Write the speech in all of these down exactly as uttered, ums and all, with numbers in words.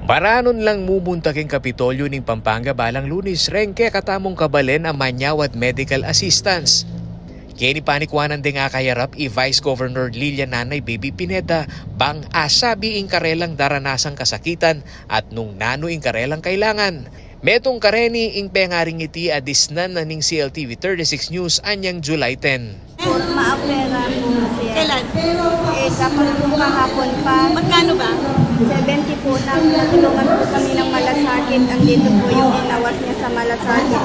Paranun lang mumunta keng Kapitolyo ning Pampanga balang Lunes reng kekatamung kabalen a manyawad medical assistance. Keni panikuanan deng akayarap i Vice Governor Lilia Nanay Baby Pineda bang asabi ing karelang daranasang kasakitan at nung nanu ing karelang kailangan. Metung kareni ing pengaring iti a disnan na ning C L T V thirty-six News anyang July ten. Maapera po siya. Kailan? Eh, kapag po kahapon pa. Magkano ba? Seventy po na. Natulungan po kami ng malasakit. Andito po yung inawas niya sa malasakit.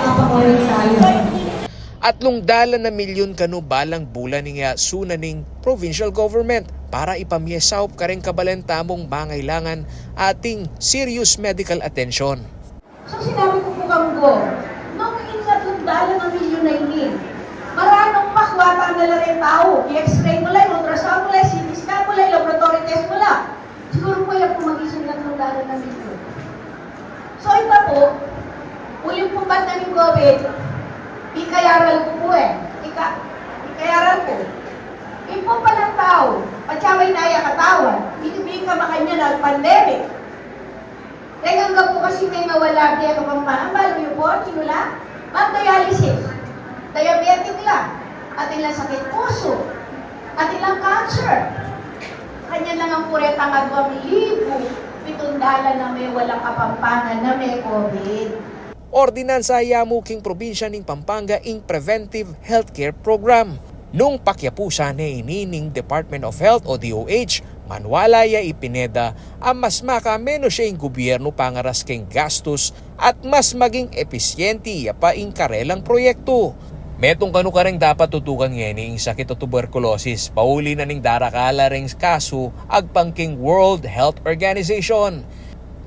Atlung dalan na milyun kanu balang bulan ing asuna ning provincial government para ipamie saup kareng kabalen tamung mangailangan ating serious medical attention. So, sinabi ko po kang Gov, nung ingat ng dalan ng milyon na ini, maranong pakwata na lang yung tao, i-X-ray mo lang, ultrasound mo lang, C T scan mo lang, laboratory test mo lang. Siguro po yan po mag-isang tatlong dalan ng milyon. So, ito po, uling po ba na ni Gov, ikayaral ko po eh. Ika, ikayaral ko. Yung po palang tao, patsaway na iya katawan, hindi ka makanya na pandemic. Kaya nga po kasi may nawala di Kapampangan, balo yung po, sinula, mag-dialysis, diabetic la, at ilang sakit puso, at ilang cancer. Kanya na nga kureta nga duang libu, pitun dalan na may walang Kapampangan na may COVID. Ordinansa ya mu king probinsya ning Pampanga ing Preventive Healthcare Program. Nung pakyapusan ne ini ning Department of Health o D O H, maniwala ya i Pineda a mas makamenos ya ing gubyernu pangaras keng gastus at mas maging episyente ya pa ing karelang proyektu. Metung kanu kareng dapat tutukan ngeni ing sakit a tuberculosis, pauli na ning darakal a reng kasu agpang king World Health Organization.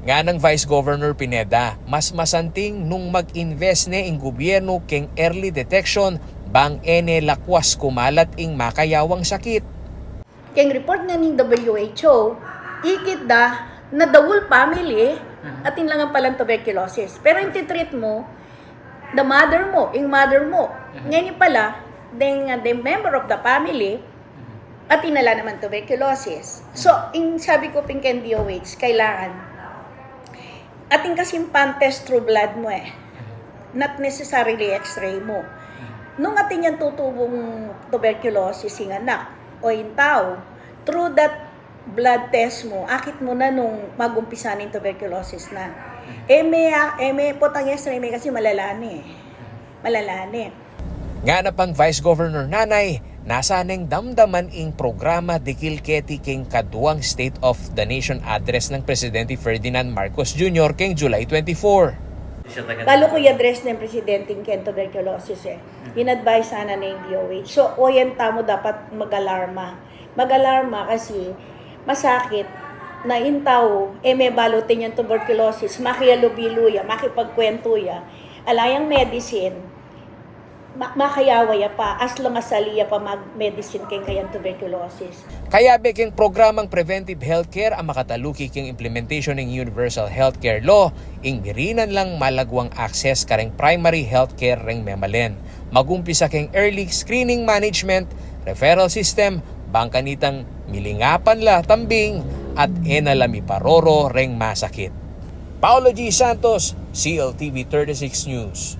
Nganang Vice Governor Pineda, mas masanting nung mag-invest ne ing gubyernu keng early detection bang e ne lakwas kumalat ing makayawang sakit. Keng report na ning W H O, ikit da na the whole family, atin lang ang palang tuberculosis. Pero yung titreat mo, the mother mo, yung mother mo. Ngayon pala, deng, deng member of the family, atin na la naman tuberculosis. So, ing sabi ko pin keng D O H, kailangan atin kasing pan-test through blood mo eh. Not necessarily X-ray mo. Nung atin yang tutubung tuberculosis ing anak o ing tau, through that blood test mo, akit mo na nung mag-umpisa ning tuberculosis na. E me, e me potang X-ray me kasi malala ne. Malala ne. Ngana pang Vice Governor Nanay, nasa neng damdaman ing programa dikil keti keng kaduang State of the Nation Address nang Presidente Ferdinand Marcos Junior keng July twenty-four. Balu ku i-address neng Presidente ing keng tuberculosis eh. In-advise sana neng D O H. So, oyan tamu dapat mag-alarma. Mag-alarma kasi masakit na ing tau, e me balu atin yang tuberculosis, makialubilu ya, makipagkwentu ya, ala yang medicine, ma-, makayawa ya pa, as long as ali ya pa mag-medicine keng kayang tuberculosis. Kayabe keng programang preventive healthcare a makataluki keng implementation ning Universal Healthcare Law, ing mirinan lang malagwang access kareng primary healthcare reng memalen. Mag-umpisa keng early screening management, referral system, bang kanitang milingapan la tambing at e na la miparoro reng masakit. Paulo G Santos, C L T V thirty-six News.